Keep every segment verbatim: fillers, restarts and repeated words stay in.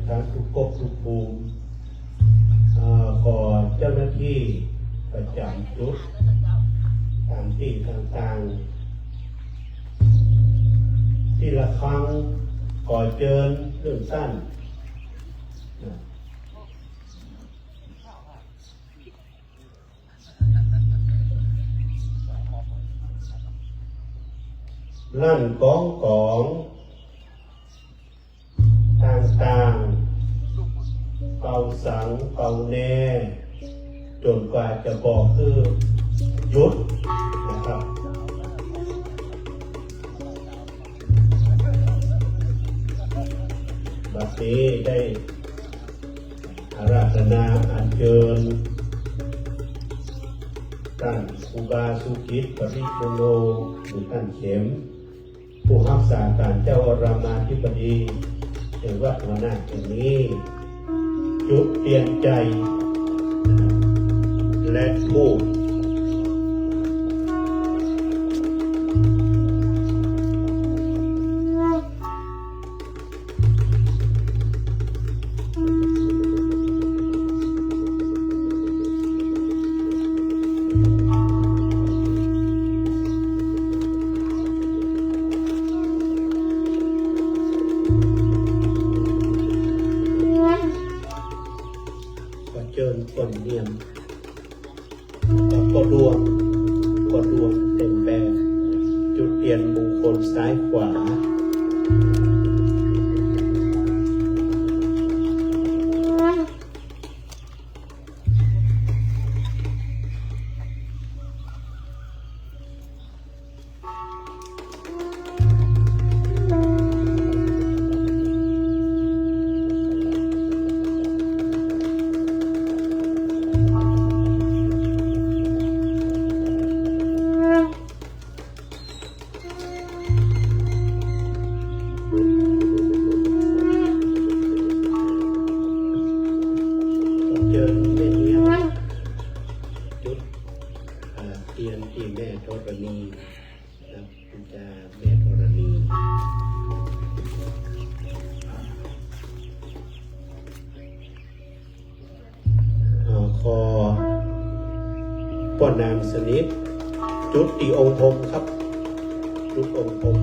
ตังทุกภพทุกภูมิ เอ่อ ขอเจ้าหน้าตี้ประจ๋ำจุดต๋ามตี้ต่างๆ ตี้ละครั้ง ขอเจิญเลื่อนสั้น ลั่นก้องก๋องต่างๆ เป่าสังเป่าแน จ๋นกว่าจะบอกหื้อหยุดนะครับ บัดนี้ได้ อาราธนาอัญเจิญ ต้านครูบาสุกิต ปริปุณโณ หรือต้านเข็ม ผู้ฮักษาก๋านเจ้ารามาธิบดี แห่งวัดหัวหน้าแห่งนี้ จุดเตียนใจ๋ และธูป ขอเจิญคนเนียม ก็ดวง ก็ดวงเต็มแบบ จุดเตียนมงคลซ้ายขวา เจิญแม่เอี้ยง จุด อ่า เตียนตี้แม่ธรณี ครับ คุณจาแม่ธรณี อ่า ขอป้อนนางสนิท จุดตี้องค์พรหมครับ จุดองค์พรหม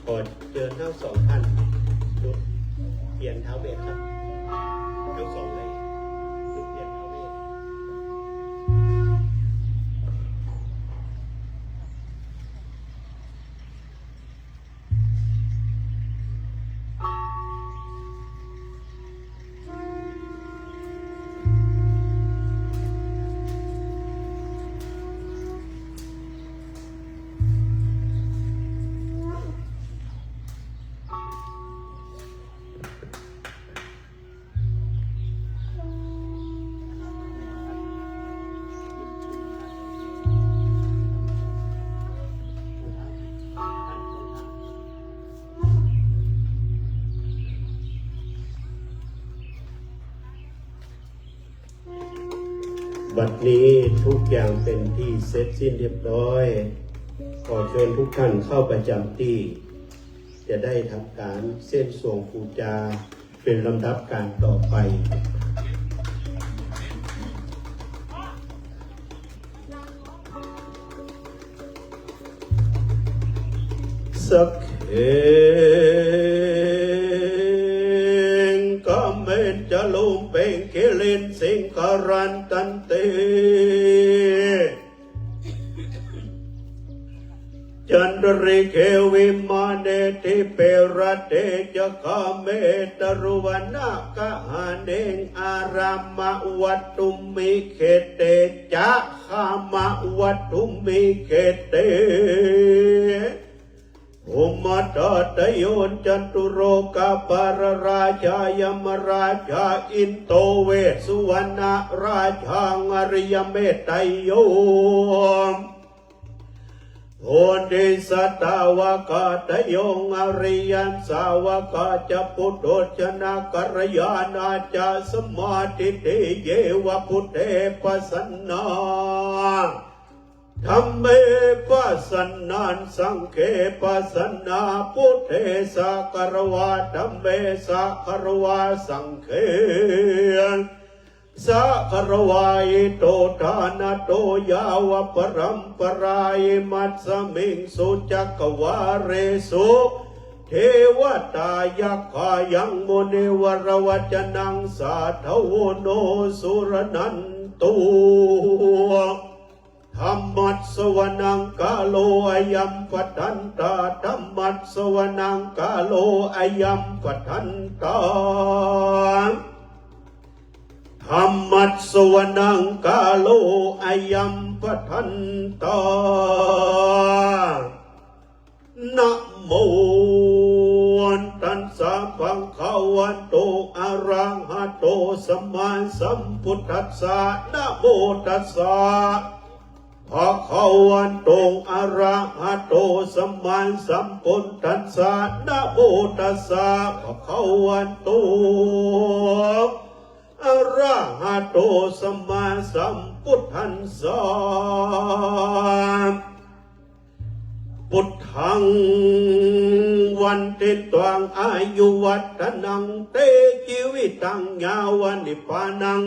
ขอเจิญทั้งสองต้าน จุดเตียนท้าวเวสครับ ทั้งสองเลย จุดเตียนท้าวเวส บัดนี้ทุกอย่างเป๋นตี้เสร็จสิ้นเรียบร้อย ขอเจิญทุกต้านเข้าประจ๋ำตี้ จะได้ทำก๋านเส้นสวงปู๋จาเป๋นลำดับก๋านต่อไป สักเข กะเม จะลุมเปงคิริง สิงคารันตันติ จันตริเข วิมาเน ทิเประเตจะคาเม ตะรุวนาคหาเนง อารามะวัตถุมหิเขเต จะคามะวัตถุมหิเขเต โภ ภูมิตาตะโย จตุโลกาปาลราชา ยมราชา อินโด เวสสุวรรณราชา อริยเมตไตรโย โพธิสัตตาวกาตะโย อริยสาวกาจะ ปุถุชนกัลยาณาจะ สัมมาทิฏฐิเย วะพุทเท ปัสสนา ธัมเม ปัสสนา สังฆเข ปัสสนา พุทเท สะคะระวา ธัมเม สะคะระวา สังฆเข สะคะระวา อิโต ทานะโต ยาวะปะรัมปะรา อิมัสสมิงสุจักกะวาเลสุ เทวะตายักขา ยังมุนิวรวัจจะนัง สาธโว โน สุรณันตุ ธัมมัสสวะนังกาโล อะยัมปะทันตา ธัมมัสสวะนังกาโล อะยัมปะทันตา ธัมมัสสวะนังกาโล อะยัมปะทันตา นะโม ตัสสะ ภะคะวะโต อะระหะโต สัมมาสัมพุทธัสสะ นะโม ตัสสะ ภะคะวะโต อะระหะโต สัมมาสัมพุทธัสสะ นะโม ตัสสะ ภะคะวะโต อะระหะโต สัมมาสัมพุทธัสสะ พุทธัง วันทิตวัง อายุวัฒนัง เต จีวิตัง ยาวะนิพพานัง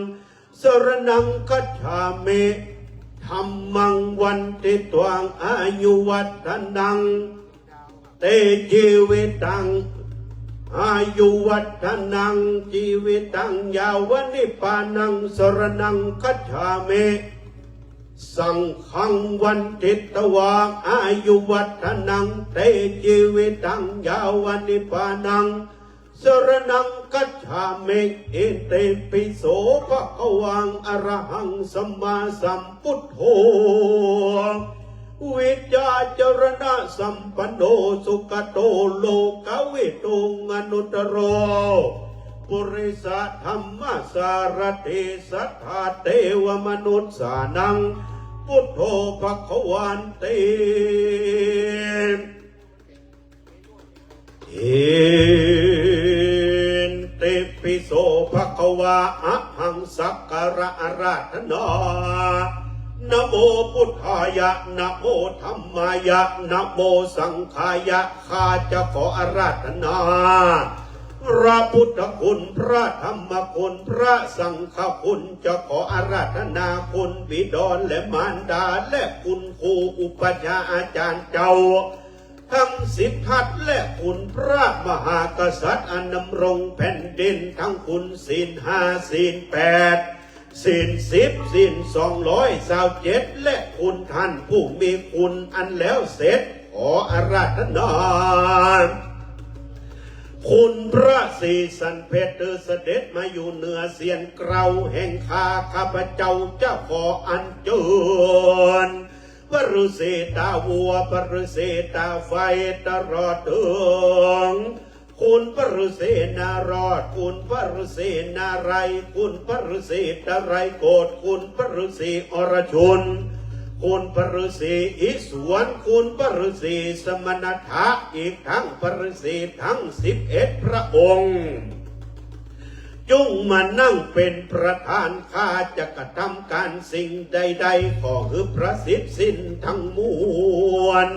สะระณัง คัจฉามิ ธัมมัง วันทิตวัง อายุวัฒนัง เต จีวิตัง อายุวัฒนัง จีวิตัง ยาวะนิพพานัง สะระณัง คัจฉามิ สังฆัง วันทิตวา อายุวัฒนัง เต จีวิตัง ยาวะนิพพานัง สะระณัง คัจฉามิ อิติปิโส ภะคะวัง อะระหัง สัมมาสัมพุทโธ วิชชาจรณะสัมปันโน สุขโต โลกวิทู อนุตตโร ปุริสะธัมมะสารถี สัทธาเตวะมนุสสานัง พุทโธ ภะคะวันติ อิติปิโส ภะคะวา อะหัง สักการะอาราธนา นะโมพุทธายะ นะโมธัมมายะ นะโมสังฆายะ ข้าจะขออาราธนา พระพุทธคุณ พระธรรมคุณ พระสังฆคุณ จะขออาราธนาคุณบิดาและมารดา และคุณครูอุปัชฌาย์อาจารย์เจ้า ทั้งสิบทัศน์ และคุณพระมหากษัตริย์อันดำรงแผ่นดิน ทั้งคุณศีลห้า ศีลแปด ศีลสิบ ศีลสองร้อยซาวเจ็ด และคุณท่านผู้มีคุณอันแล้วเสร็จ ขออาราธนา คุณพระศรีสันเพชรเสด็จมาอยู่เหนือเสี้ยนเกล้าแห่งข้า ข้าพเจ้าจะขออัญเชิญ พระฤาษีตาวัว พระฤาษีตาไฟ ตลอดถึง คุณพระฤาษีนารอด คุณพระฤาษีนารายณ์ คุณพระฤาษีตะไลโกฏ คุณพระฤาษีอรชุน คุณพระฤาษีอิศวร คุณพระฤาษีสมณทะ อีกทั้งพระฤาษีทั้งสิบเอ็ดพระองค์ จงมานั่งเป็นประธาน ข้าจะกระทำการสิ่งใดๆ ขอหื้อประสิทธิ์สิ้นทั้งมวล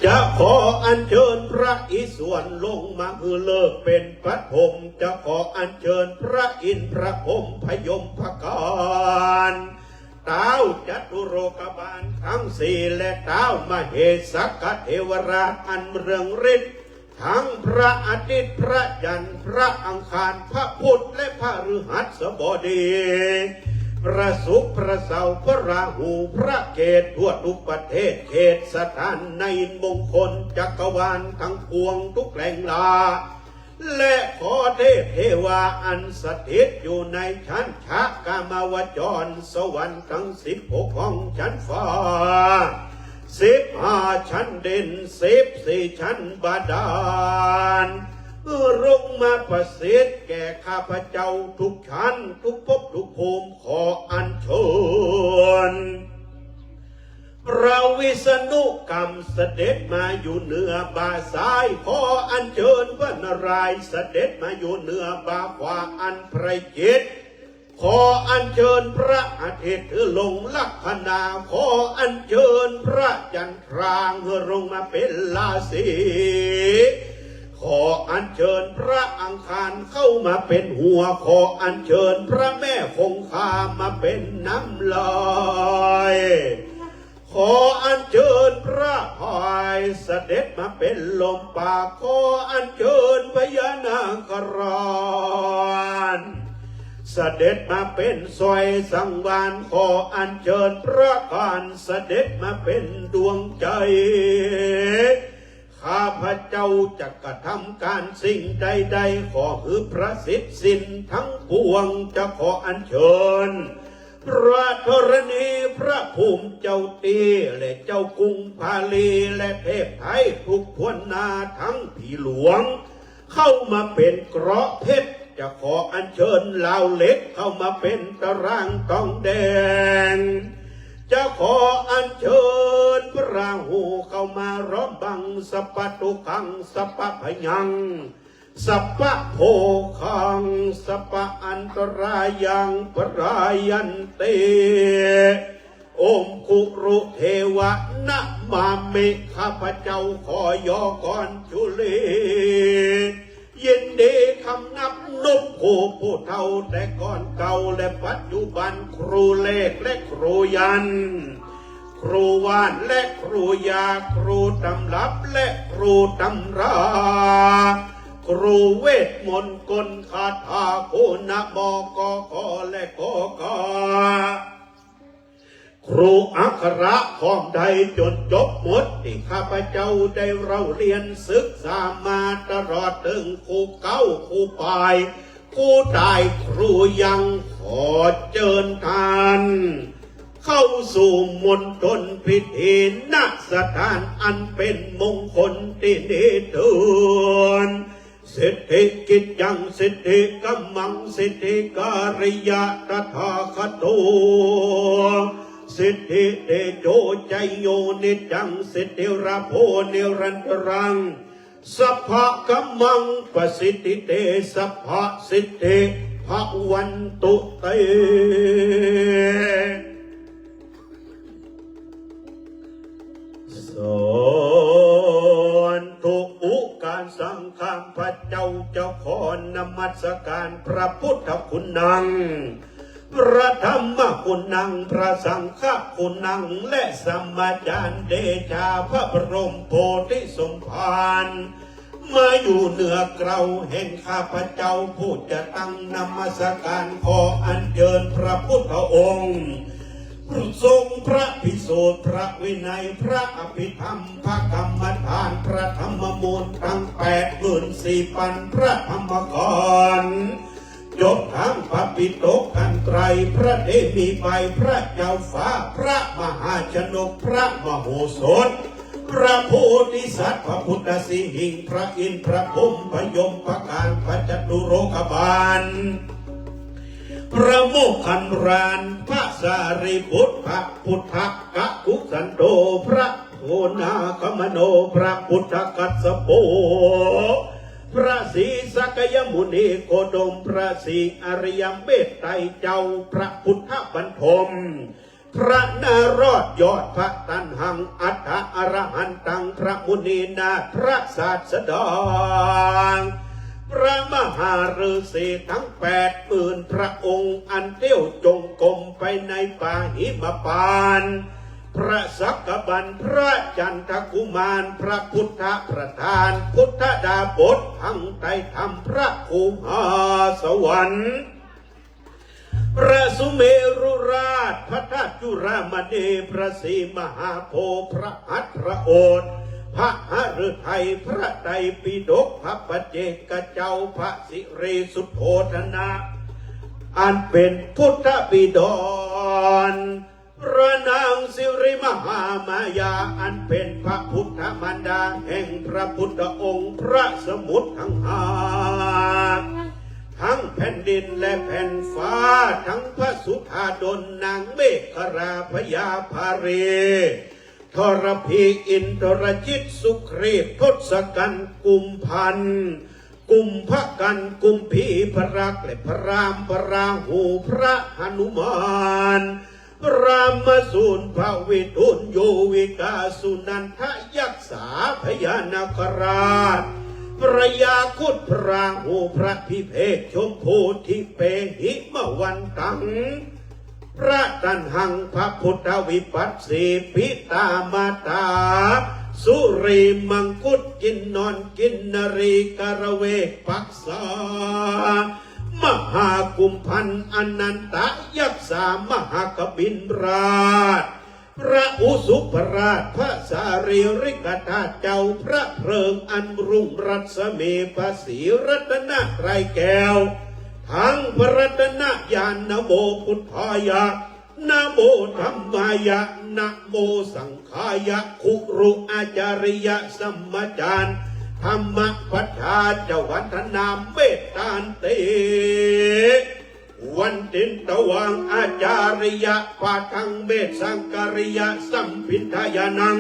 จะขออัญเชิญพระอิศวรลงมาหื้อฤกษ์เป็นปฐม จะขออัญเชิญพระอินทร์พระพรหมพยมพกาล ท้าวจตุโลกบาลทั้งสี่ และท้าวมเหสกเทวราชอันเรืองฤทธิ์ ทั้งพระอาทิตย์ พระจันทร์ พระอังคาร พระพุธ และพฤหัสบดี พระศุกร์ พระเสาร์ พระราหู พระเกตุ ทั่วทุกประเทศเขตสถานในมงคลจักรวาลทั้งปวงทุกแห่งลา และขอเทพเทวาอันสถิตอยู่ในชั้นชะกามาวจรสวรรค์ทั้งสิบหกห้องชั้นฟ้า สิบห้าชั้นดิน สิบสี่ชั้นบาดาล ลงมาประสิทธิ์แก่ข้าพเจ้าทุกชั้น ทุกภพทุกภูมิ ขออัญเชิญ พระวิษณุกรรมเสด็จมาอยู่เหนือบ่าซ้าย ขออัญเชิญพระนารายณ์เสด็จมาอยู่เหนือบ่าขวา อันไพรจิตร ขออัญเชิญพระอาทิตย์ถือลงลัคนา ขออัญเชิญพระจันทราหื้อลงมาเป๋นราศี ขออัญเชิญพระอังคารเข้ามาเป๋นหัว ขออัญเชิญพระแม่คงคามาเป๋นน้ำลอย ขออัญเชิญพระพายเสด็จมาเป๋นลมปาก ขออัญเชิญพญานาคราชเสด็จมาเป๋นสวยสังวาล ขออัญเชิญพระกันเสด็จมาเป๋นดวงใจ ข้าพเจ้าจะกระทำก๋านสิ่งใดๆ ขอหื้อประสิทธิ์สิ้นทั้งปวง จะขออัญเชิญ พระธรณี พระภูมิเจ้าตี้ และเจ้ากรุงพาลี และเทพไทยทุกถ้วนหน้าทั้งผีหลวง เข้ามาเป๋นเกราะเพชร จะขออัญเชิญลาวเหล็กเข้ามาเป๋นตะร่างตองแดง จะขออัญเชิญพระราหูเข้ามาล้อมบัง สัพพะทุกขัง สัพพะพยัง สัพพะโภคัง สัพพะอันตรายัง ปะรายันติ โอมคุรุเทวะ นะมามิ ข้าพเจ้าขอยอก่อนจุลี ยินดีคำนับนบครูผู้เฒ่าแต่ก่อนเก่าและปัจจุบัน ครูเลขและครูยันต์ ครูว่านและครูยา ครูตำรับและครูตำรา ครูเวทมนต์กลคาถา ครูนะมอ กอ ขอ และ กอ กา ครูอักขระของไทยจ๋นจบหมดตี้ข้าพเจ้าได้เล่าเรียนศึกษามาตลอดเถิงครูเก๊า ครูปาย ครูต๋าย ครูยัง ขอเจิญท่านเข้าสู่มณฑลพิธี ณ สถานอันเป๋นมงคลตี้นี้เถิง สิทธิกิจจัง สิทธิกัมมัง สิทธิการิยะ ตถาคโต สิทธิเตโจ ชัยโย นิจจัง สิทธิราโภ นิรันตรัง สัพพะกัมมัง ปะสิทธิเต สัพพะสิทธิ ภะวันตุเต สาธุ อุกาสัง ข้าพเจ้าจะขอนมัสก๋านพระพุทธคุณัง พระธรรมคุณัง พระสังฆคุณัง และสมาจารย์เดชาพระบรมโพธิสมภาร มาอยู่เหนือเกล้าแห่งข้าพเจ้าผู้จะตั้งนมัสก๋าน ขออัญเจิญพระพุทธองค์ ทรงพระพิสูจน์ พระวินัย พระอภิธรรม พระกรรมฐาน พระธรรมมูลตังแปดหมื่นสี่ปัน พระธรรมขันธ์ จบตังพระปิฎกตันตรัย พระเตมีไพร พระเจ้าฟ้า พระมหาชนก พระมโหสถ พระโพธิสัตว์ พระพุทธสิหิงค์ พระอินทร์ พระพรหม พระยม พระกาล พระจตุโลกบาล พระโมคคัลลาน พระสารีบุตร พระพุทธกักขุสันโต พระโกนาคมโน พระพุทธกัสสโป พระศรีสักยมุนีโคดม พระศรีอริยเมตไตรเจ้า พระพุทธบรรทม พระนารอดยอด พระตัณหัง อัฏฐะอรหันตัง พระมุนีนาถ พระศาสดา พระมหาฤๅษีตังแปดหมื่นพระองค์ อันเตี้ยวจงกรมไปในป่าหิมพานต์ พระสักกะบัน พระจันทกุมาร พระพุทธประธาน พุทธดาบทตังไตรธรรม พระครูมหาสวรรค์ พระสุเมรุราช พระธาตุจุฬามณี พระศรีมหาโพธิ์ พระหัตถ์พระโอษฐ พระหฤทัย พระไตรปิฎก พระปัจเจกเจ้า พระสิริสุทโธทนะ อันเป๋นพุทธบิดร พระนางสิริมหามายา อันเป๋นพระพุทธมารดาแห่งพระพุทธองค์ พระสมุทรตังห้า ตังแผ่นดินและแผ่นฟ้า ตังพระสุธาดล นางเมขลา พญาภารี ทรพี อินทรชิต สุครีพ ทศกัณฐ์ กุมภัณฑ์ กุมภกัน กุมภี พระลักษมณ์ และพระราม พระราหู พระหนุมาน พระมสูร พระวิทูล โยวิกา สุนันทะ ยักษา พญานาคราช พญาครุฑ พระราหู พระพิเภก ชมพู ทิเปหิมวันตัง พระตัณหัง พระพุทธวิปัสสี ปิตามาตา สุรีมังคุด กินนอน กินนรี กรเวก ปักษา มหากุมภัณฑ์ อนันทะ ยักษา มหากบิณราช พระอุสุปราช พระสารีริกธาตุ เจ้าพระเพลิงอันรุ่งรัศมี พระศรีรัตนตรัยแก้ว ตังพระรัตนญาณ นะโมพุทธายะ นะโมธัมมายะ นะโมสังฆายะ คุรุอาจาริยะ สัมมาจารย์ ธัมมะปัฏฐาจะวันทนา เมตตานติ วันตินตวัง อาจาริยะ ปะทัง เมตสังกริยะ สัมปินทายานัง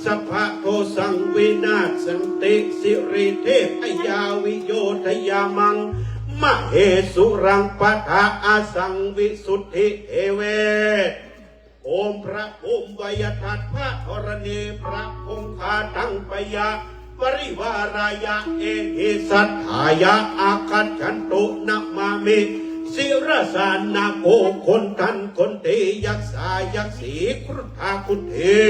สัพพะโทสัง วินาศสันติ สิริเทพยา วิโยธยามัง มเหสุรัง ปะทะอาสัง วิสุทธิเทเวศ โอมพระภูมิไวยทัตถ์ พระธรณี พระคงคา ตังปยา ปริวารายะ เอหิสัตถายะ อาคัจฉันตุ นะมามิ ศิรสา นาโก คนทัณฑ์คนตี ยักษายักษี ครุฑาครุฑี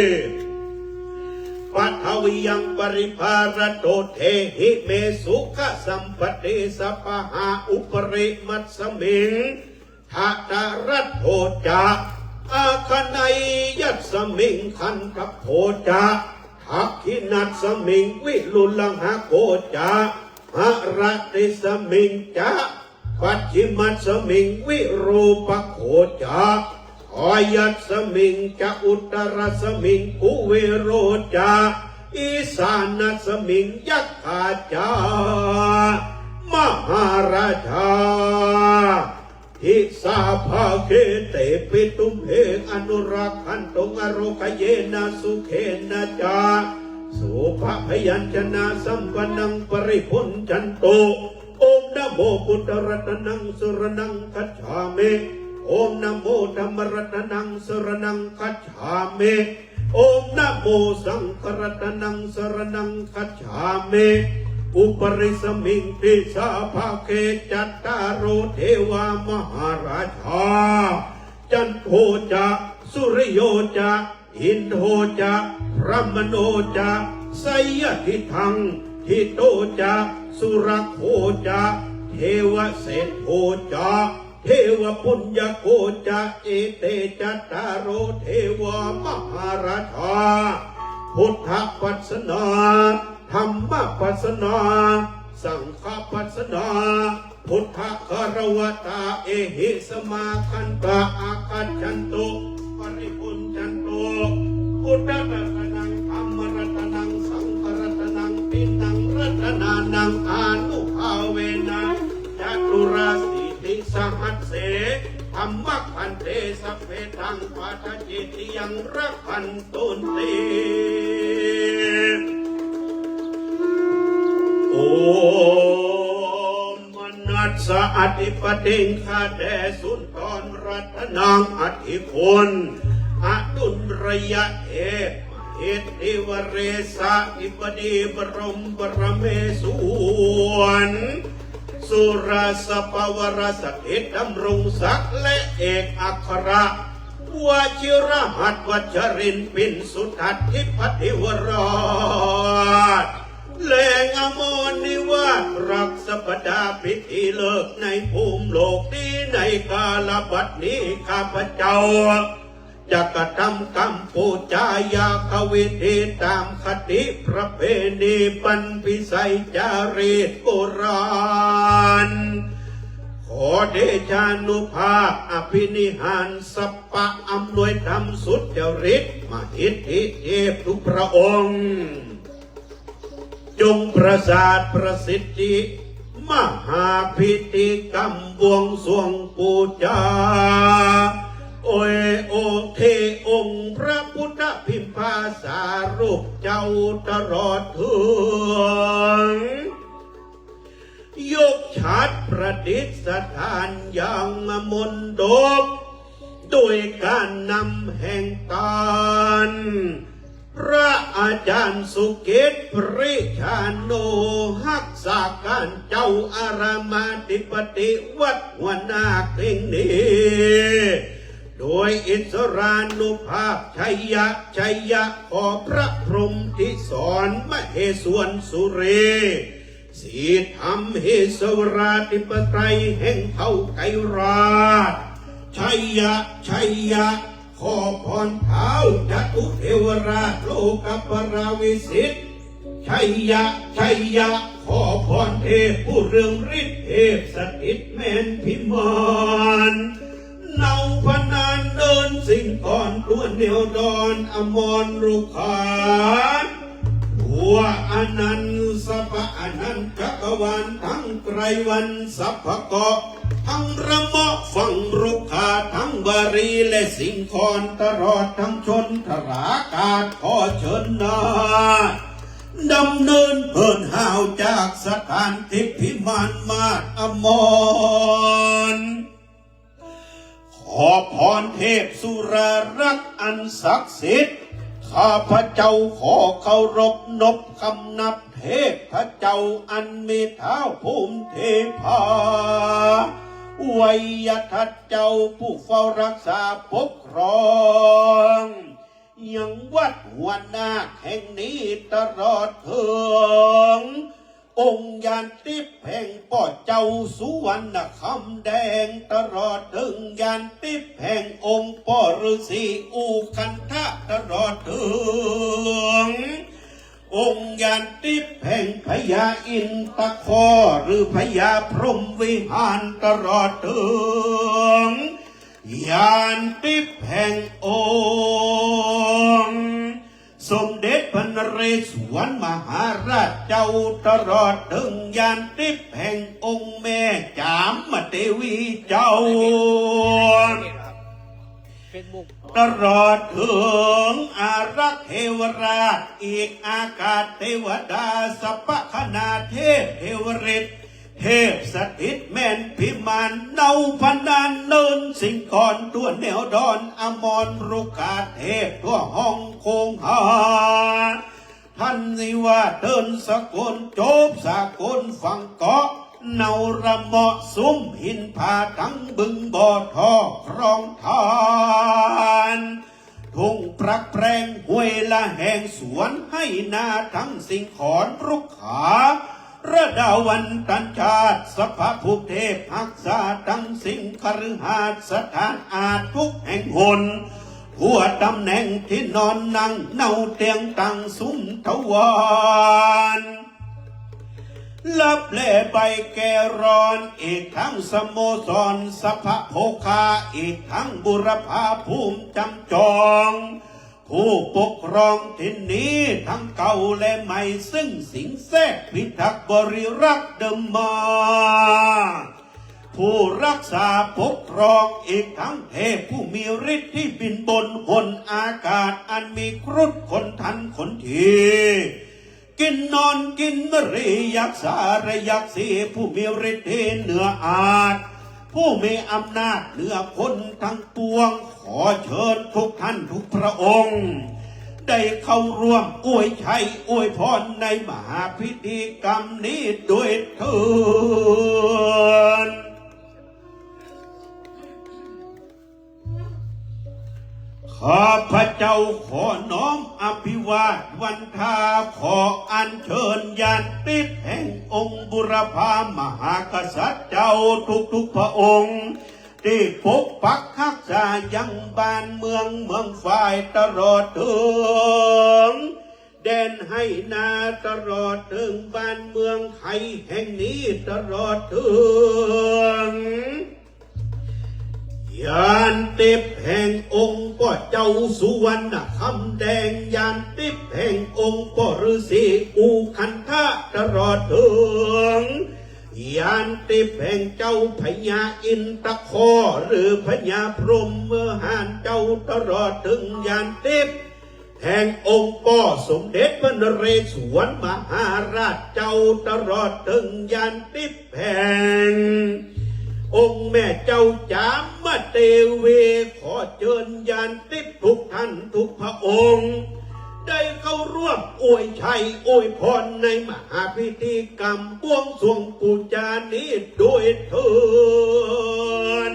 ปัทวิยัง ปริภารโต เทหิเม สุขสัมปติ สัพพะหา อุปริมัสมิง ทะตะรัตโถจะ อาคเนยัสมิง คันธโพจะ ทักขิณัสมิง วิรุลหโกจะ หรติสมิงจะ ปัจฉิมัสมิง วิรูปโกจะ ทายัสมิงจะ อุตตรสมิง กุเวโรจะ อีสานัสมิง ยักขาจะ มหาราชา ทิสาภาเก เตปิ ตุมเห อนุรักขันตุ อาโรกะเยนะ สุเขนะจะ โสภะพยัญชนะสัมปันนัง ปริภุญจันตุ โอมนะโม พุทธรัตนัง สรณัง คัจฉามิ โอมนะโม ธัมมรัตนัง สรณัง คัจฉามิ โอมนะโม สังฆรัตนัง สรณัง คัจฉามิ อุปริสมิง ทิสาภาเก จัตตาโร เทวา มหาราชา จันโทจะ สุริโยจะ อินโทจะ พรหมโนจะ ไสยทิฏฐัง ทิโตจะ สุรโคจะ เทวเศรษโทจะ เทวปุญญโกจะ เอเต จัตตาโร เทวา มหาราชา พุทธปัสสนา ธัมมปัสสนา สังฆปัสสนา พุทธคารวตา เอหิสมา คันธา อาคัจฉันตุ ปริภุญจันตุ พุทธรัตนัง ธัมมรัตนัง สังฆรัตนัง ติณังรัตนานัง อานุภาเวนะ จตุราสีติสหัสเส ธัมมะพันเต สัพเพ ตัง ปัทธิติยัง รักขันตุนติ โอม มนัสสะอธิปติง ข้าแต่สุนทรรัตนัง อธิคุณ อดุลยเดช มหิทธิวเรศาธิบดี บรมบรมเมศวร สุรสปวรสถิตดำรงศักดิ์ และเอกอัคร วชิรหัตถ์วัชรินทร์ ปินสุทัตถิปติวราช แหล่งอมรนิวาส รักษปดาพิธีฤกษ์ในภูมิโลกนี้ ในกาลบัดนี้ ข้าพเจ้า จะกระทำกรรมปูจายาควิธี ตามคติประเพณีบรรพวิสัยจารีตโบราณ ขอ เดชานุภาพ อภินิหารสัพพะ อำนวยธรรมสุจริต มหิทธิเทพทุกพระองค์ จงประสาทประสิทธิ มหาพิธีกรรมบวงสรวงปู๋จา โอยโอเคองค์พระพุทธพิมพาสารูปเจ้าตลอดเถิง ยกฉัตรประดิษฐานยังมณฑป โดยก๋านนำแห่งต้าน พระอาจารย์สุกิต ปริชาโน ฮักษาก๋านเจ้าอารามอธิปติวัดหัวหน้าแห่งนี้ โดยอิสรานุภาพ ชัยยะ ชัยยะ ขอพระพรหมที่สอน มเหสวนสุรี สิทธมเหสวราธิปไตยแห่งเผ่าไกรราษฎร์ ชัยยะ ชัยยะ ขอพรท้าวจตุเทวราชโลกปราวิสิทธิ์ ชัยยะ ชัยยะ ขอพรเทพผู้เรืองฤทธิ์ เทพสถิตแม่นพิมาน เนาพนานเนินสิงห์กรทั่วแนวดอนอมรรุกขา ทั่วอนันต์สรรพอนันต์จักรวาลทั้งไตรวรรณสัพพะเกราะห์ ทั้งระเมาะฝั่งรุกขา ทั้งวารีและสิงห์กร ตลอดทั้งชนทราอากาศ ขอเชิญนาฏดำเนินเหินห่าวจากสถานทิพย์พิมานมาศอมร ขอพรเทพสุรารักษ์อันศักดิ์สิทธิ์ ข้าพเจ้าขอเคารพนบคำนับเทพเจ้าอันมีท้าวภูมิเทพา ไวยทัตเจ้าผู้เฝ้ารักษาปกครอง ยังวัดหัวหน้าแห่งนี้ตลอดเถิง องค์ญาณทิพย์แห่งป้อเจ้าสุวรรณคำแดง ตลอดเถิงญาณทิพย์แห่งองค์ป้อฤๅษีอุคันธะ ตลอดเถิงองค์ญาณทิพย์แห่งพญาอินทคอหรือพญาพรหมวิหาร ตลอดเถิง ญาณทิพย์แห่งองค์สมเด็จพระนเรศวรมหาราชเจ้า ตลอดเถิงญาณทิพย์แห่งองค์แม่จามเทวีเจ้า ตลอดเถิงอารักษ์เทวราช อีกอากาศเทวดา สัพพะคณาเทพเทวฤทธิ์ เทพสถิตแม่นพิมาน เนาพนานเนินสิงห์กรทั่วแนวดอนอมรรุกขา เทพทั่วห้องคงหา ท่านสิว่าเถิงสกล จบสกลฝั่งเกราะห์ เนาระเมาะสุมหินผา ทั้งบึงบ่อทองคลองธาร ทุ่งปรักแปลงห้วยละแหง สวนไฮ่นาทั้งสิงห์กรรุกขา ระดาวันตันชาติ สัพพะภูมิเทพฮักษา ทั้งสิงห์คฤหาสน์สถานอาจทุกแห่งหน ทั่วตำแหน่งตี้นอนนั่ง เนาเตียงตังสุมทวาร ลับแลใบแก้วร้อน อีกทั้งสโมสรสัพพะโภคา อีกทั้งบุรพาภูมิจำจอง ผู้ปกครองถิ่นนี้ทั้งเก่าและใหม่ ซึ่งสิงแทรกพิทักษ์บริรักษ์เดิมมา ผู้รักษาปกครอง อีกทั้งเทพผู้มีฤทธิ์ที่บินบนหนอากาศ อันมีครุฑขนทันขนที กินนอนกินมะหรี ยักษาและยักษี ผู้มีฤทธิ์เหนืออาจ ผู้มีอำนาจเหนือคนทั้งปวง ขอเชิญทุกท่านทุกพระองค์ ได้เข้าร่วมอวยชัยอวยพรในมหาพิธีกรรมนี้ด้วยเถิง ข้าพเจ้าขอน้อมอภิวาทวันทา ขออัญเชิญญาณทิพย์แห่งองค์บุรพามหากษัตริย์เจ้าทุกๆพระองค์ ตี้ปกปักฮักษายังบ้านเมืองเมืองฝ่ายตลอดเถิง แดนไฮ่นาตลอดเถิงบ้านเมืองไทยแห่งนี้ตลอดเถิง ญาณทิพย์แห่งองค์ป้อเจ้าสุวรรณคำแดง ญาณทิพย์แห่งองค์ป้อฤๅษีอุคันธะ ตลอดเถิง ญาณทิพย์แห่งเจ้าพญาอินทคอ หรือพญาพรหมโวหารเจ้า ตลอดเถิงญาณทิพย์ แห่งองค์ป้อสมเด็จพระนเรศวรมหาราชเจ้า ตลอดเถิงญาณทิพย์แห่งองค์แม่เจ้าจามเทวี ขอเจิญญาณทิพย์ทุกท่านทุกพระองค์ ได้เข้าร่วมอวยชัยอวยพรในมหาพิธีกรรมบวงสรวงปู๋จานี้โดยเถิด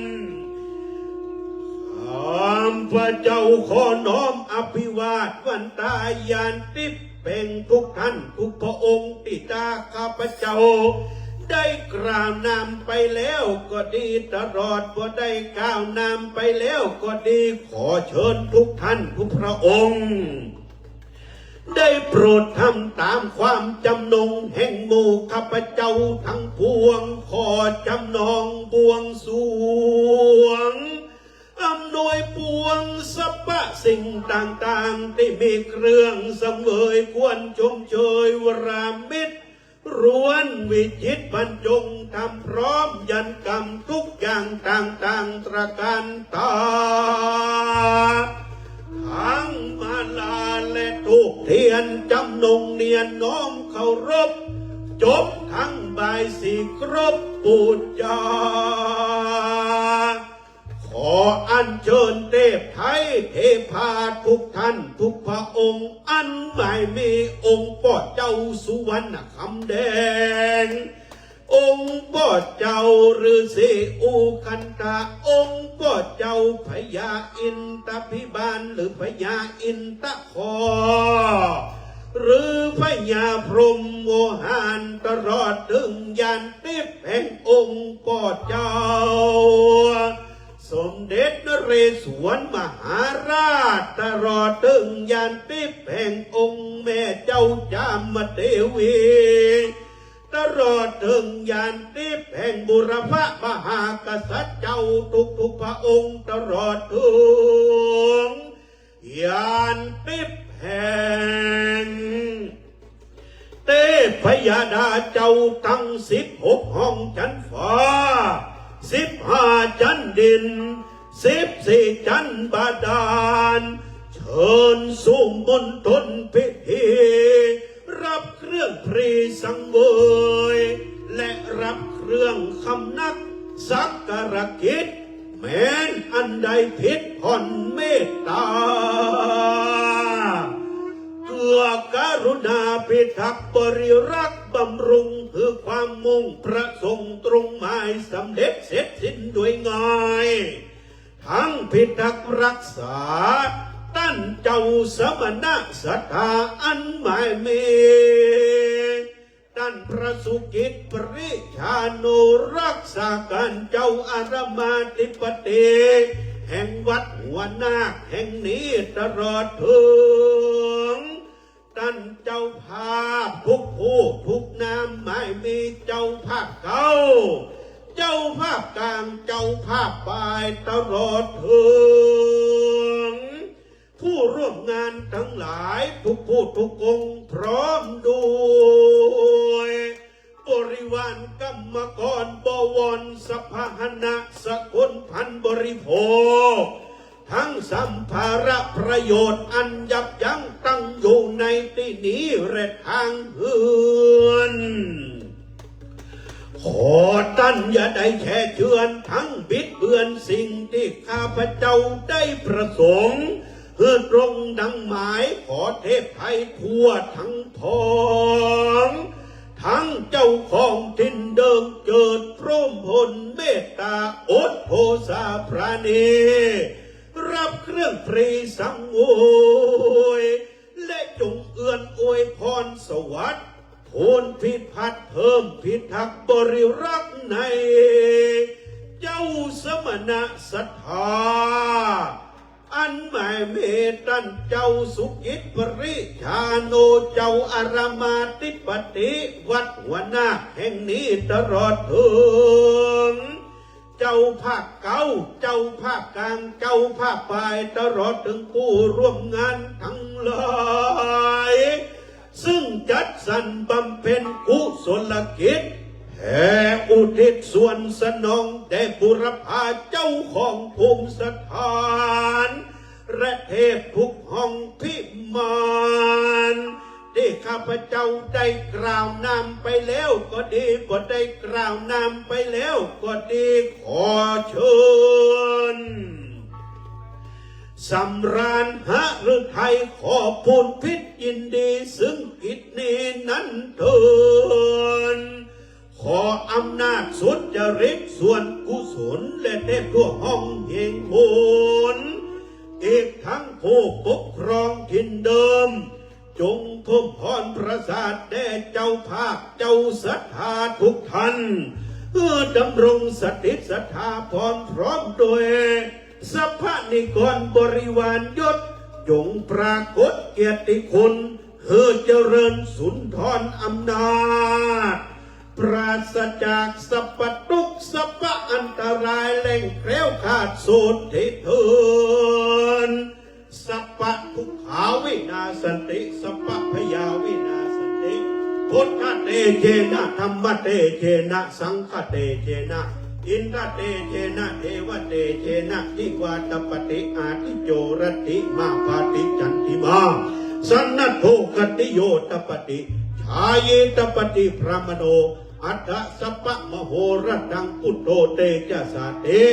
ข้าพเจ้าขอน้อมอภิวาทวันตาญาณทิพย์แห่งทุกท่านทุกพระองค์ตี้ตาข้าพเจ้าได้กล่าวนำไปแล้วก็ดี ตลอดบ่ได้กล่าวนำไปแล้วก็ดี ขอเจิญทุกท่านทุกพระองค์ ได้โปรดทำต๋ามความจำนงแห่งหมู่ข้าพเจ้าทั้งปวง ขอจำนงบวงสรวง อำนวยปวงสรรพสิ่งต่างๆ ตี้มีเครื่องสังเวยควรชมเชยวรามิตร ล้วนวิจิตรบรรจงธรรมพร้อมยันกรรมทุกอย่างต่างๆ ตระก๋านต๋า ทั้งมาลาและธูปเตียนจำนงเนียนน้อมเคารพ จบทั้งบายสีครบปู๋จา ขออัญเชิญเทพไทยเทพาทุกท่านทุกพระองค์ อันหมายมีองค์ป้อเจ้าสุวรรณคำแดง องค์ป้อเจ้าฤๅษีอุคันธะ องค์ป้อเจ้าพญาอินทพิบาลหรือพญาอินทคอ หรือพญาพรหมโวหาร ตลอดเถิงญาณทิพย์แห่งองค์ป้อเจ้าสมเด็จนเรศวรมหาราช ตลอดเถิงญาณทิพย์แห่งองค์แม่เจ้าจามเทวี ตลอดเถิงญาณทิพย์แห่งบุรพมหากษัตริย์เจ้าทุกๆ พระองค์ ตลอดเถิงญาณทิพย์แห่งเทพยดาเจ้าตังสิบหกห้องจั๊นฟ้า สิบห้าจั๊นดิน สิบสี่จั๊นบาดาล เจิญสู่มณฑลพิธี ฮับเครื่องพรีสังเวย และฮับเครื่องคำนักสักการะกิจ แม้นอันใดผิดผ่อนเมตต๋า เกื้อกรุณาพิทักษ์บริรักษ์บำรุง หื้อความมุ่งประสงค์ตรงหมายสำเร็จเสร็จสิ้นโดยง่าย ทั้งพิทักษ์รักษา ต้านเจ้าสมณศรัทธาอันหมายมี ต้านพระสุกิตปริชานุรักษาการเจ้าอารมาธิปติแห่งวัดหัวนาคแห่งนี้ตลอดเถิง ต้านเจ้าภาพทุกผู้ทุกนาม หมายมีเจ้าภาพเก๊า เจ้าภาพก๋าง เจ้าภาพปาย ตลอดเถิงผู้ร่วมงานตังหลายทุกผู้ทุกองค์ พร้อมด้วยบริวารกรรมกรบวรสพาหนะสกุลภัณฑ์บริโภค ทั้งสัมภาระประโยชน์อันยับยั้งตั้งอยู่ในตี้นี้และตางเฮือน ขอต้านอย่าได้แช่เจือน ทั้งบิดเบือนสิ่งตี้ข้าพเจ้าได้ประสงค์ หื้อตรงดังหมาย ขอเทพไทยทั่วตังผอง ตังเจ้าของถิ่นเดิมเกิด พร้อมผลเมตตาอดโผสาปราณี ฮับเครื่องพรีสังเวย และจงเอื้อนอวยพรสวัสดิ์ พูนพิพัฒน์เพิ่มพิทักษ์บริรักษ์ใน เจ้าสมณศรัทธา อันหมายมีต้านเจ้าสุกิตปริชาโน เจ้าอารมาธิปติวัดหัวนาคแห่งนี้ตลอดเถิง เจ เจ้าภาคเก๊า เจ้าภาคกลาง เจ้าภาคปาย ตลอดเถิงผู้ร่วมงานตังหลาย ซึ่งจัดสรรบำเพ็ญกุศลกิจ แผ่อุทิศส่วนสนองแด่บุรพาเจ้าของภูมิสถาน และเทพทุกห้องพิมาน ตี้ข้าพเจ้าได้กล่าวนำไปแล้วก็ดี บ่ได้กล่าวนำไปแล้วก็ดี ขอเจิญ สำราญหฤทัย ขอบบุญพิตรยินดีซึ่งกิจนี้นั้นเทิน ขออำนาจสุจริตส่วนกุศล และเทพทั่วห้องแห่งหน อีกทั้งผู้ปกครองถิ่นเดิม จงถมพรประสาทแด่เจ้าภาคเจ้าศรัทธาทุกท่าน หื้อดำรงสถิตศรัทธาพร้อม พร้อมโดยสรรพนิกรบริวารยศ จงปรากฏเกียรติคุณ หื้อเจริญสุนทรอำนาจ ปราศจากสัพพะทุกข์สัพพะอันตราย แหล่งแคล้วคลาดสุดเถิน สัพพะทุกขาวินาสสันติ สัพพะพยาวินาสสันติ พุทธะเตเจนะ ธัมมะเตเจนะ สังฆะเตเจนะ อินทะเตเจนะ เทวะเตเจนะ ทิวาตะปะติ อาทิจโจรัตถิ มาพาติ จันทิมา สะนัทโภคติโยตะปะติ ชายีตะปะติ พรหมโณ อัฏฐะสัพพะมโหรัฐัง พุทโธเตจะสาติ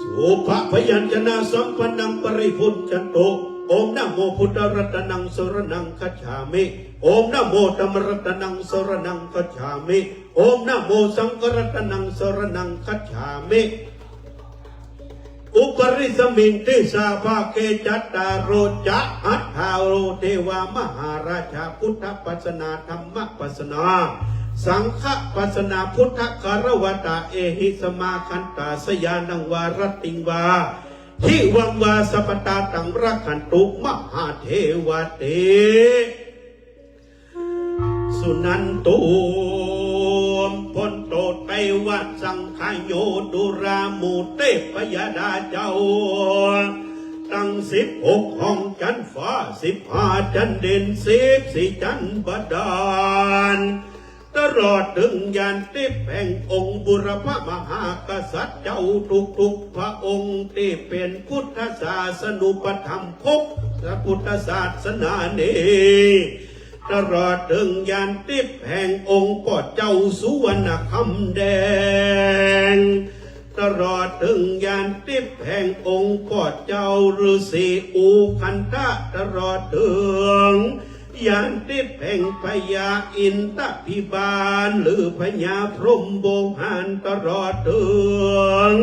สุภพยัญชนะสัมปันนัง ปริภุญจันตุ โอมนะโมพุทธรัตนัง สรณังคัจฉามิ โอมนะโมธัมมรัตนัง สรณังคัจฉามิ โอมนะโมสังฆรัตนัง สรณังคัจฉามิ อุปริสมิง ทิสาภาเก จัตตาโร จะ อัฏฐาโร เทวา มหาราชา พุทธปัสสนา ธัมมปัสสนา สังฆปัสสนา พุทธคารวะตา เอหิสมาคันตา สยานังวา รัตติงวา ทิวังวา สัพพะตาตัง รักขันตุ มหาเทวาเต สุนันตุ พนโต เตวะสังคโย ตุรามูเตพยดาเจ้า ตังสิบหกห้องจั๊นฟ้า สิบห้าจั๊นดิน สิบสี่จั๊นบาดาล ตลอดเถิงญาณทิพย์แห่งองค์บุรพมหากษัตริย์เจ้าทุกๆพระองค์ ตี้เป๋นพุทธศาสนูปถัมภก พระพุทธศาสนานี้ ตลอดเถิงญาณทิพย์แห่งองค์ป้อเจ้าสุวรรณคำแดง ตลอดเถิงญาณทิพย์แห่งองค์ป้อเจ้าฤๅษีอุคันธะ ตลอดเถิงญาณทิพย์แห่งพญาอินทพิบาล หรือพญาพรหมโวหาร ตลอดเถิง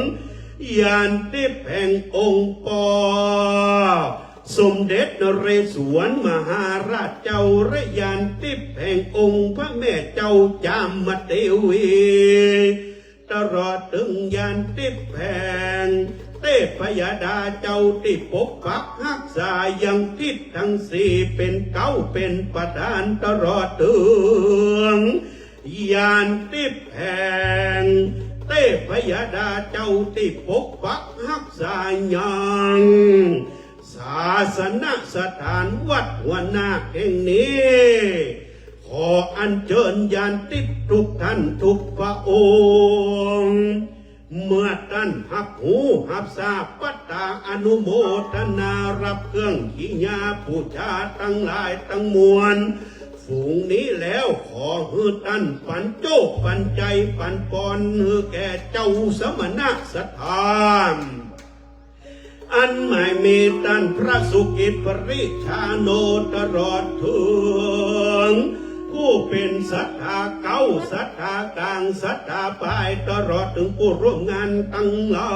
ญาณทิพย์แห่งองค์ป้อ สมเด็จนเรศวรมหาราชเจ้า และญาณทิพย์แห่งองค์พระแม่เจ้าจามเทวี ตลอดเถิงญาณทิพย์แห่งเตพยดาเจ้าตี้ปกปักฮักษายังทิศตังสี่ เป๋นเก๊าเป๋นประธาน ตลอดเถิง ญาณทิพย์แห่งเตพยดาเจ้าตี้ปกปักฮักษายังศาสนสถานวัดหัวนาคแห่งนี้ ขออัญเจิญญาณทิพย์ทุกท่านทุกพระองค์ เมื่อต้านฮับฮู้ฮับซาบ ปัตตาอนุโมทนา ฮับเครื่องกิริยาปู๋จาตังหลายตังมวล ฝูงนี้แล้ว ขอหื้อต้านปันโจคปันใจ๋ปันปอน หื้อแก่เจ้าสมณะศรัทธา อันหมายมีต้านพระสุกิตปริชฌาโณ ตลอดเถิงผู้เป๋นศรัทธาเก๊า ศรัทธากลาง ศรัทธาปาย ตลอดเถิงผู้ร่วมงานตังหลา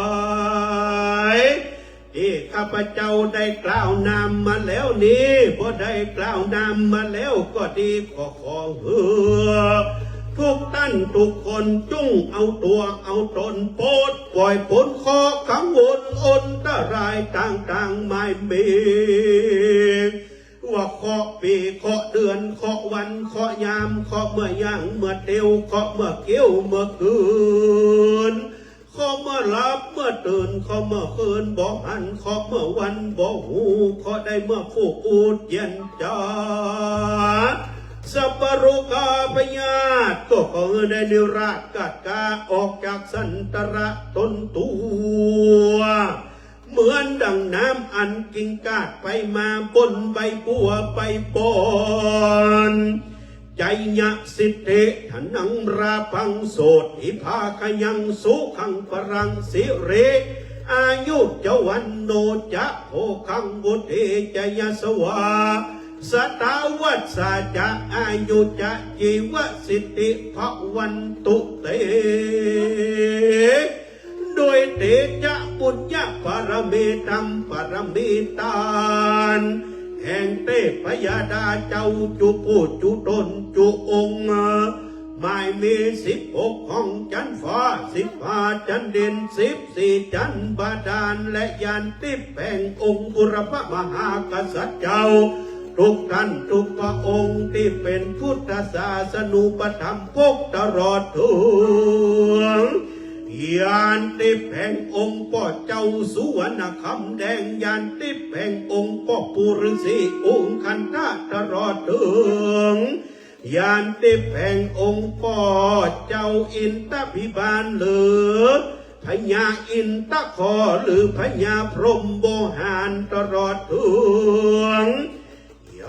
ย ตี้ข้าพเจ้าได้กล่าวนำมาแล้วนี้ บ่ได้กล่าวนำมาแล้วก็ดี ก็ขอหื้อทุกต้านทุกคนจุ่งเอาตั๋วเอาต๋น ปลดป่อยป๊นเคราะห์กังวลอันตรายต่างๆ หมายมี ว่าเคราะห์ปี๋ เคราะห์เดือน เคราะห์วัน เคราะห์ยาม เคราะห์เมื่อย่างเมื่อเตียว เคราะห์เมื่อเกี้ยวเมื่อกืน เคราะห์เมื่อหลับเมื่อตื่น เคราะห์เมื่อคืนบ่หัน เคราะห์เมื่อวันบ่ฮู้ เคราะห์ได้เมื่อฟูกอูดเย็นจ๋า สัพพะโรคาพยาธิ ก็ขอหื้อได้นิราศกาดกาออกจากสันตะระตนตั๋ว เหมือนดั่งน้ำอันกิ่งกาดไปมาบนใบบัวใบบอน ไจยะสิทธิ ธนัง ราภัง โสตถิ ภาคะยัง สุขัง พะลัง สิริ อายุ จะ วัณโณ จะ โภคัง วุฒี จะ ยะสวา สะตา วัสสา จะ อายุ จะ จีวะสิทธิ ภะวันตุ เต โดยเตจะปุญญะบารมี ธรรมบารมี ตานแห่งเตพยดาเจ้าจุผู้จุต๋นจุองค์ หมายมีสิบหกห้องจั๊นฟ้า สิบห้าจั๊นดิน สิบสี่จั๊นบาดาล และญาณทิพย์แห่งองค์บุรพมหากษัตริย์เจ้า ทุกท่านทุกพระองค์ตี้เป๋นพุทธศาสนูปถัมภกตลอดเถิง ญาณทิพย์แห่งองค์ป้อเจ้าสุวรรณคำแดง ญาณทิพย์แห่งองค์ป้อปู่ฤๅษีอุงคันธะตลอดเถิง ญาณทิพย์แห่งองค์ป้อเจ้าอินทพิบาลหรือพญาอินทคอหรือพญาพรหมโวหารตลอดเถิง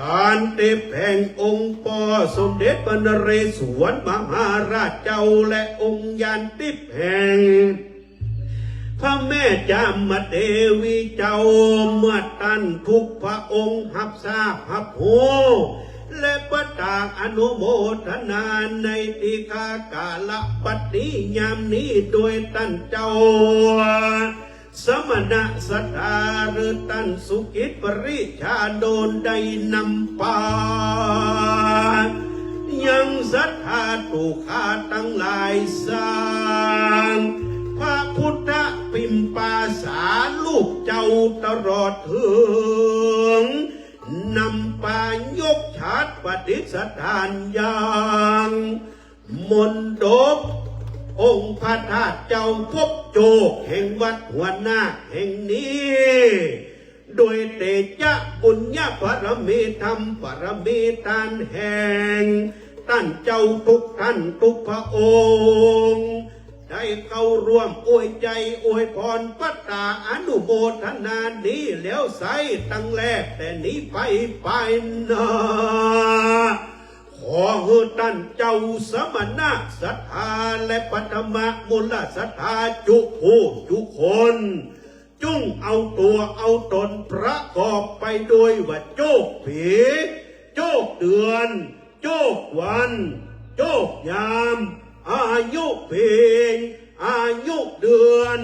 ญาณทิพย์แห่งองค์ป้อสมเด็จพระนเรศวรมหาราชเจ้า และองค์ญาณทิพย์แห่งพระแม่จามเทวีเจ้า เมื่อต้านทุกพระองค์ฮับทราบฮับฮู้ และประตากอนุโมทนาในตี้ข้ากาละบัดนี้ยามนี้ โดยต้านเจ้า สมณะศรัทธาหรือต้านสุกิตปริชฌาโณได้นำปา ยังศรัทธาตุ๊ข้าตังหลายสร้าง พระพุทธปิมปาสารูปเจ้าตลอดเถิง นำปายกฉัตรประดิษฐานยัง มณฑปองค์พระธาตุเจ้าภพโจกแห่งวัดหัวนาคแห่งนี้ โดยเตจะปุญญบารมีธรรมบารมีตานแห่งต้านเจ้าทุกต้านทุกพระองค์ ได้เข้าร่วมอวยใจ๋อวยพรประตากอนุโมทนานี้แล้วไส้ ตั้งแลแต่นี้ไปไปหน้า ขอหื้อต้านเจ้าสมณะศรัทธาและปฐมมูลศรัทธาจุผู้จุคน จุ่งเอาตั๋วเอาต๋นประกอบไปโดยว่าโจกปี๋ โจกเดือน โจกวัน โจกยาม อายุปี๋ อายุเดือน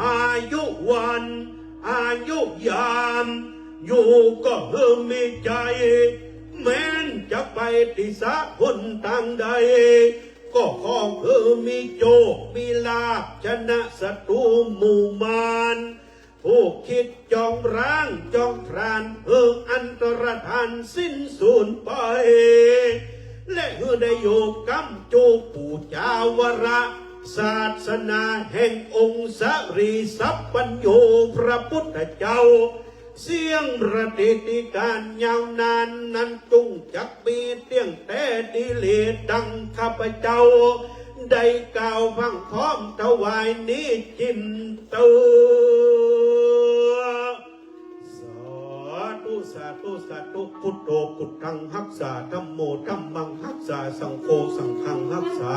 อายุวัน อายุยาม อยู่ก็หื้อมีใจ๋ แม้นจะไปตี้สะหนตางใด ก็ขอหื้อมีโจกมีลาภ ชนะศัตรูหมู่มาร ผู้คิดจองล้างจองผลาญ หื้ออันตรธานสิ้นสูญไป และหื้อได้อยู่ก๊ำจูปู๋จาวรศาสนาแห่งองค์สรีสัพพัญญูพระพุทธเจ้า เสี้ยงประดิษฐิการยาวนานนั้นจุ่งจักมีเตี้ยงแต๊ดีหลีดังข้าพเจ้าได้กล่าวพร่ำพร้อมถวายนี้จิ่มเตื้อ สาธุ สาธุ สาธุ พุทโธ พุทธัง ฮักษา ธัมโม ธัมมัง ฮักษา สังโฆ สังฆัง ฮักษา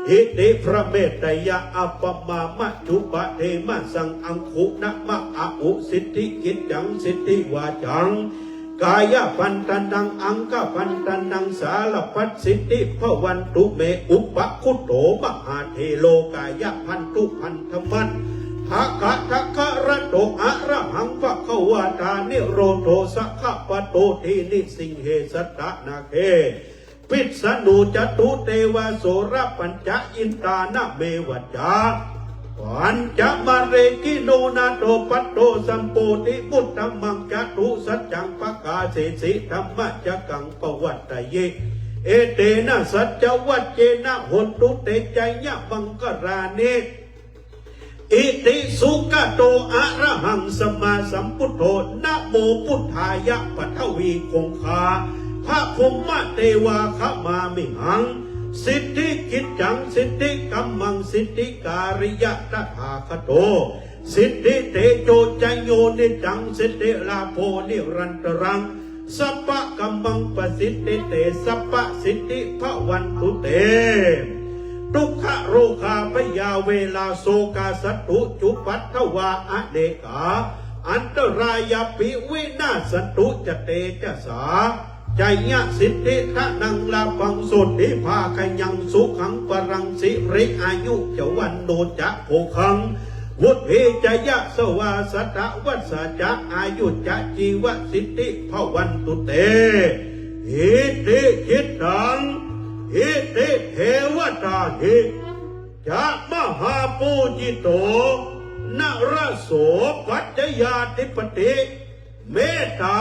อิติ พระเมตตยะ อัปปะมา มะจุปะเทมะสัง อังคุนะมะอะอุ สิทธิกิจจัง สิทธิวาจัง กายะพันธะนัง อังคพันธะนัง สารพัดสิทธิ ภะวันตุ เม อุปะคุโต มหาเถโร กายะพันธุ พันธมัตถะกะทะคะระโต อะระหัง ภะคะวาตา นิโรโธ สะคะปะโต ทีนิสิงเห สัตตะนาเข ปิสสะหนู จตุเตวะ โสระปัญจะ อินตานะเมวะจะ ปัญจมาเรกิโนนาโถปัตโตสัมโพธิมุตตมัง จตุสัจจังปะกาเสสิ ธัมมะจักกังปะวัตตะเย เอเตนะสัจจวัจเจนะ โหนตุเตจะยะมังคะลานิ อิติสุขะโตอะระหังสัมมาสัมพุทโธ นะโมพุทธายะ ปะทะวีคงคา พะภุมมะเตวา ขะมามิหัง สิทธิกิจจัง สิทธิกัมมัง สิทธิการิยะ ตถาคโต สิทธิเตโจจะโยนิจจัง สิทธิลาโภนิรันตะรัง สัพพะกัมมังปะสิทธิเต สัพพะสิทธิภะวันตุเต ทุกขะโรคาพยาเวลา โศกาสัตตุจุปัตถวา อเนกาอันตรายาปิ วินาสสันตุจะเตจะสา จะยะสิทธิ ทะนังลาภัง โสติภาคะยัง สุขังพะลัง สิริอายุจะ วัณโณจะโภคัง วุฒีจะยะสะวา สะตะวัสสาจะ อายุจะ จีวะสิทธิภะวันตุเต อิติจิตตัง อิติเทวตาหิ จะมหาปูจิโต นระโส ปัจจยาธิปติ เมตตา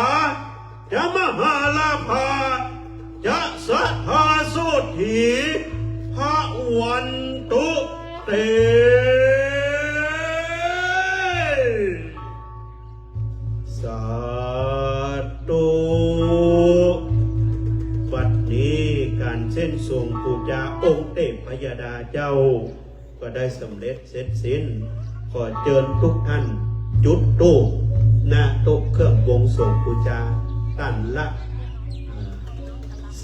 จะมหาลาภา จะสัทธาโสตถี ภะวันตุเต สาธุ บัดนี้ก๋านเส้นสวงปู๋จาองค์เตพพยดาเจ้า ก็ได้สำเร็จเสร็จสิ้น ขอเจิญทุกท่านจุดธูป ณ โต๊ะเครื่องบวงสรวงปู๋จา ต้านละ อ่า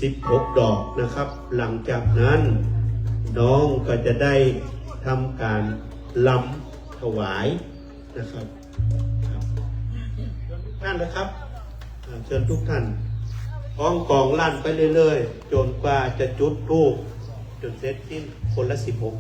สิบหกดอกนะครับ หลังจากนั้นน้องก็จะได้ทำก๋านรำถวายนะครับ ครับ เจิญทุกท่านนะครับ อ่า เจิญทุกท่าน ฮ้องกลองลั่นไปเรื่อยๆ จ๋นกว่าจะจุดธูปจ๋นเสร็จสิ้นคนละสิบหก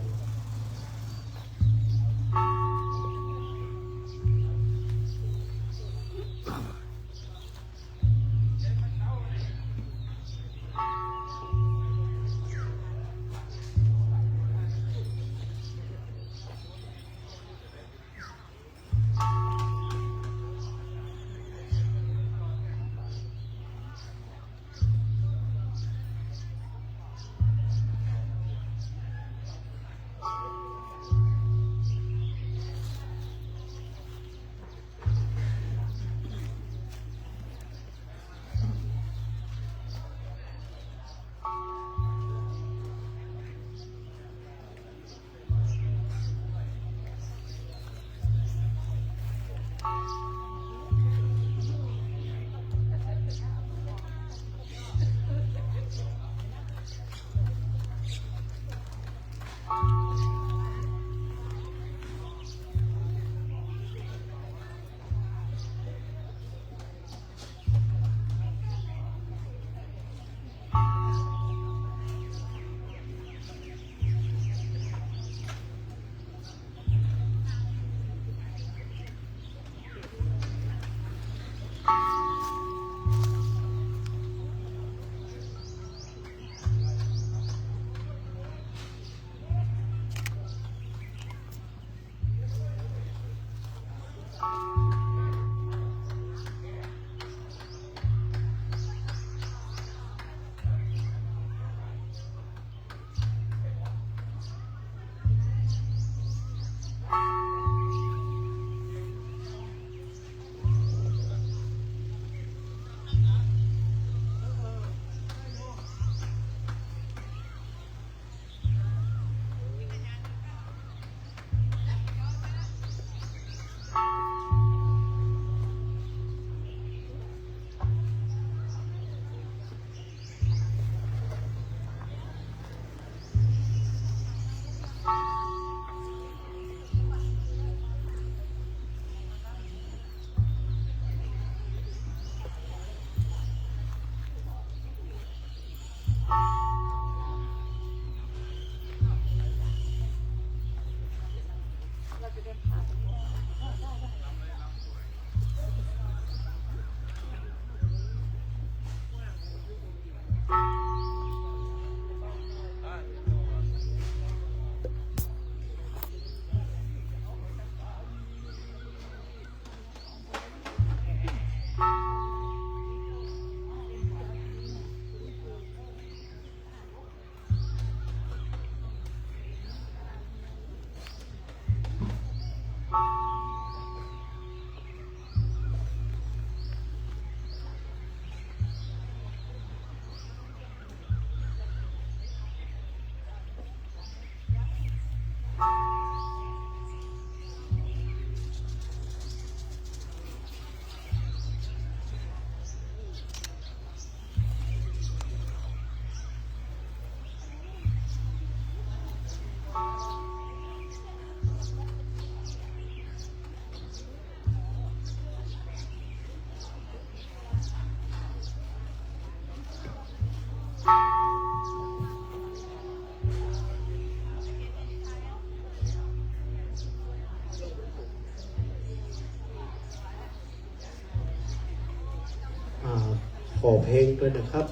ขอเพลงด้วยนะครับ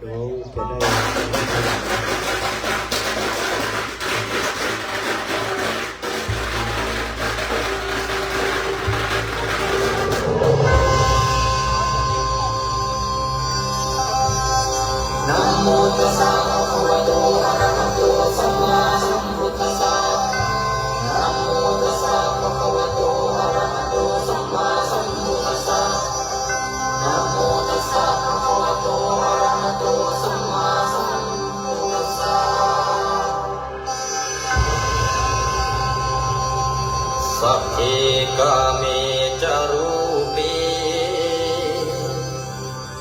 น้องจะได้ นะโมตัสสะ ภะคะวะโต อะระหะโต สัมมาสัมพุทธัสสะ นะโมตัสสะ ภะคะวะโต อะระหะโต สัมมาสัมพุทธัสสะ นะโมตัสสะ ภะคะวะโต อะระหะโต สัมมาสัมพุทธัสสะ สักขีกามีจะรูปี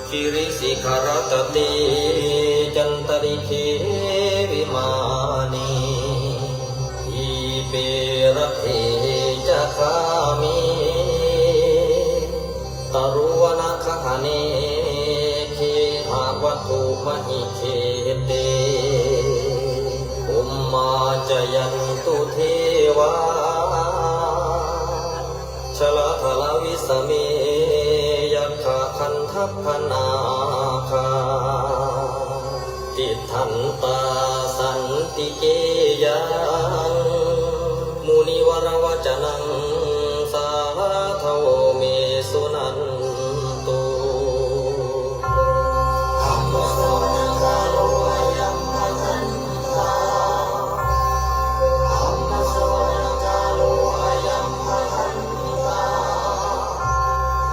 กิริสิขะรัตตี จันตะริกขี วิมานี ดีปะระเทจะคามี ตะรุวนะคะหะเน เขหะวัตถุมหิเขติ ภุมมาจะยันตุเทวา ชะละทะละวิสะเม ยักขะขันธัพพะนาคา ติฏฐันตา สันติเกยัง มุนิวะระวะจะนัง สาธะโว เม สุนันตุ ธัมมะสะวะนะกาโล อะยัม ภะคะวันตา ธัมมะสะวะนะกาโล อะยัม ภะคะวันตา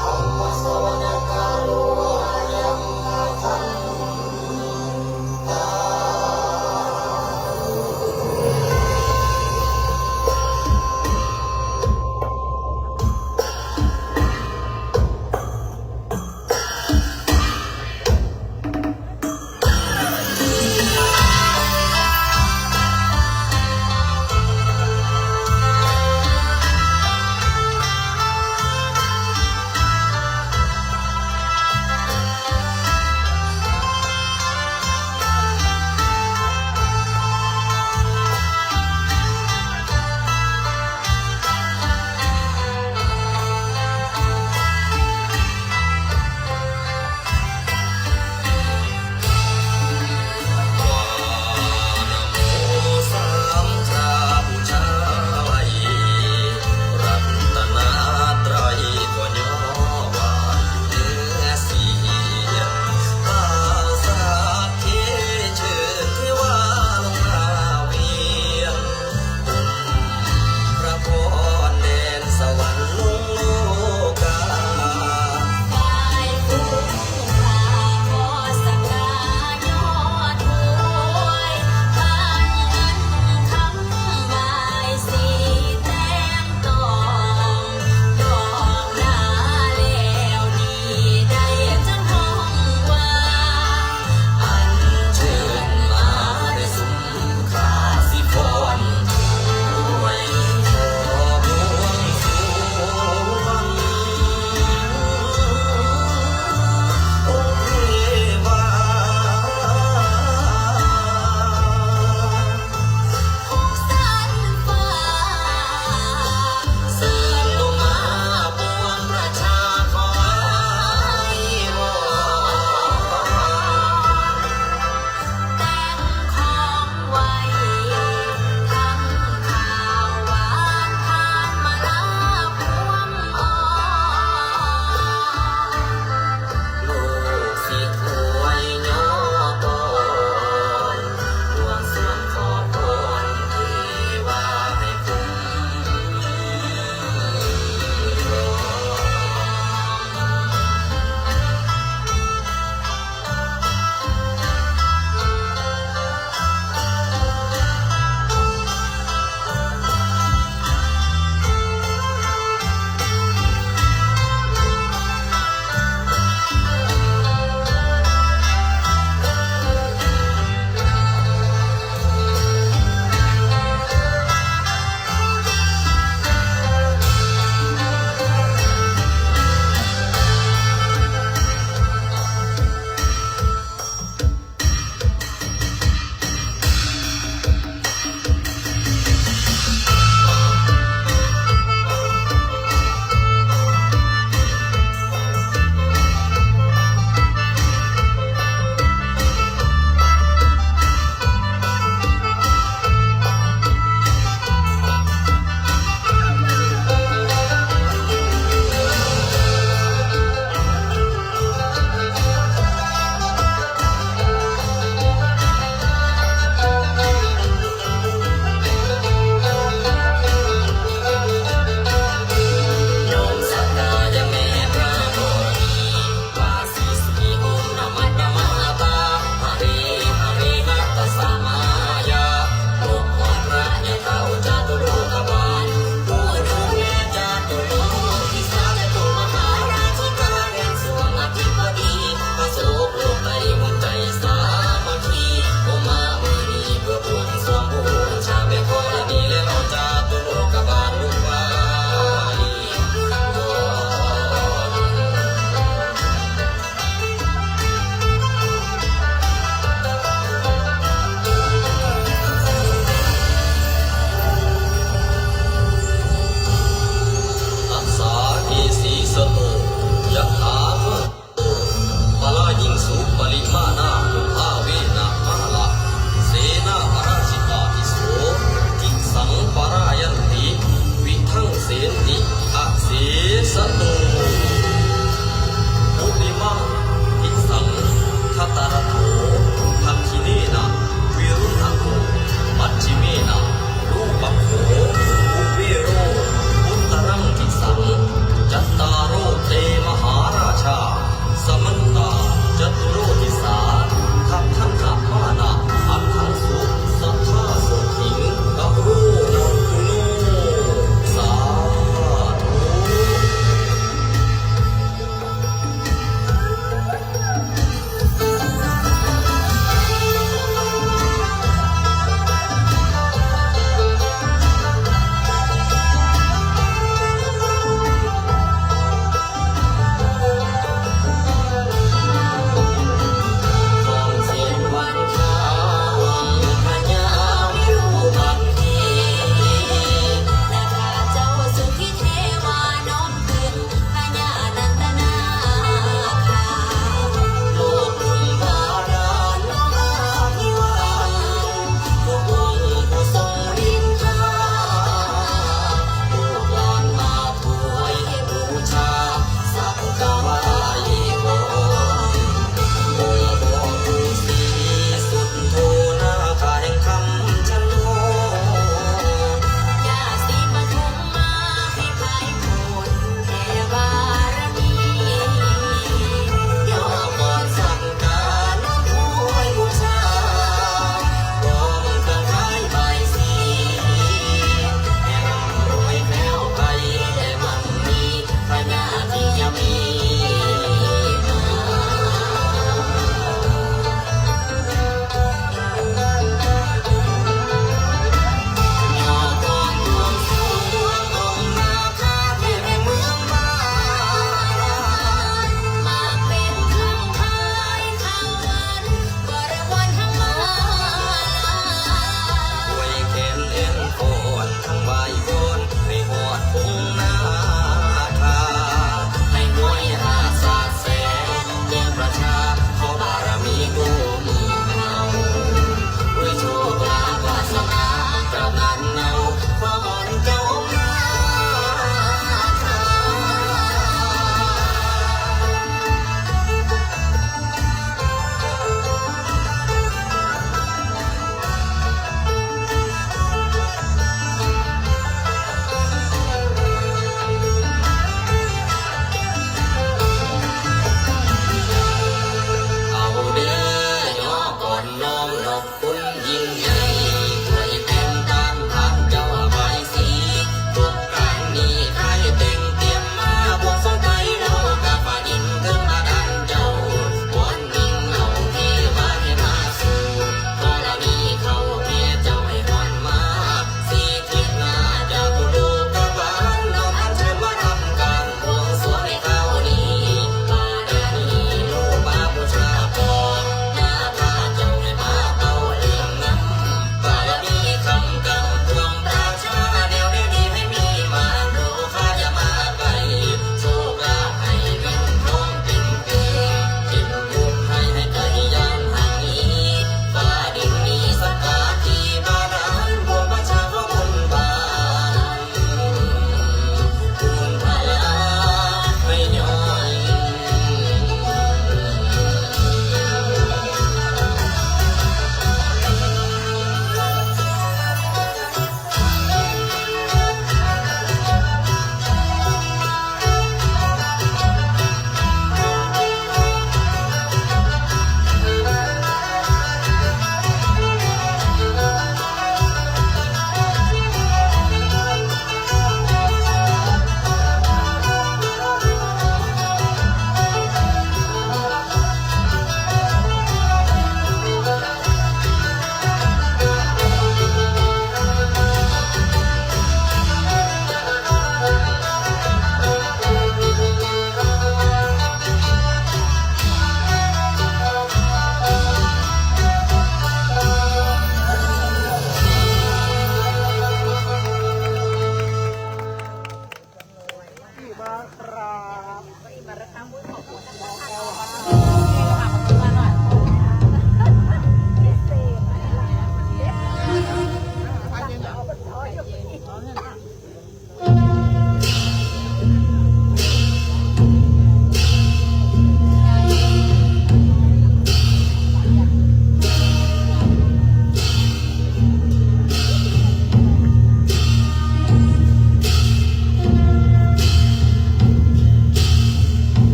ธัมมะสะวะนะกาโล อะยัม ภะคะวันตา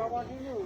รางวัลที่หนึ่ง